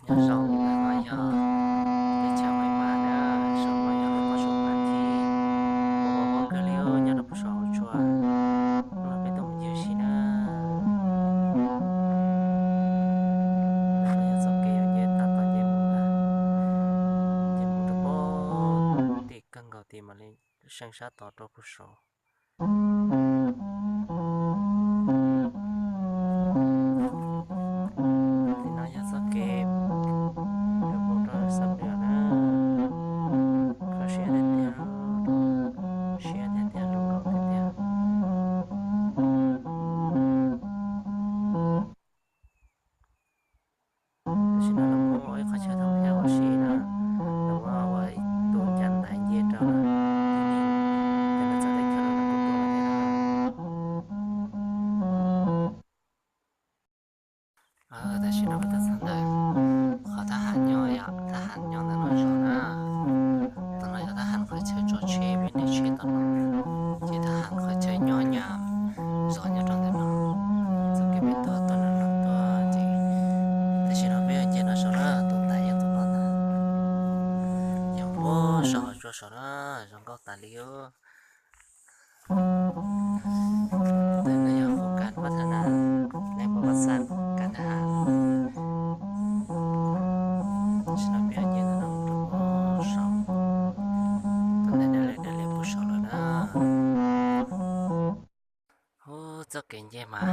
Nyob zoo, no yog teb chaws Huaib Mas na, saum no yog lub qab suav Mas Thib, pom pom kawg li nyob rau puag saum tsua. Hnub no peb tuaj mus ncig ua si na. Ntawm no yog txoj kev uas nce tab tom nce mus ntag, nce mus rau pem tim kawg nkaus tim mam li seej sab tod rau puag saud. Tim no yog txoj kev mus rau Xam Nuas na. Kho siab tiag tiag, siab tiag tiag, zoo nkauj tiag tiag. Tam sim no lawv muab ua ib qhov chaw thoob thiab ua si na, lawv muab ua tus ncaj ntais nce rau na. Cov neeg txawv teb chaws no lawv kuj tuaj lawm thiab na. Tam sim no peb tuaj txog ntawm qhov thab ham nyob, yog thab ham nyob ntawm no zog na. Tom no yog thab ham qhov chaw tso tsheb, peb nres tsheb tom no, ces thab ham qhov chaw nyob nyab zog nyob rau ntawm no. Txoj kev peb tuaj tuaj no no tuaj ces tam sim no peb yuav nce no saud na, tus ntais yog tus no ntag. Yog puag saum tsua saud na, zoo nkauj tas li os. Ntawm no yog khu kav pab thab na, nej puas pab xaj kav thab ham. Tam sim no peb nce ntawm no rau puag saud, tus ntais dawb lias dawb lias puag saud lawm na. Ub, txoj kev nce mas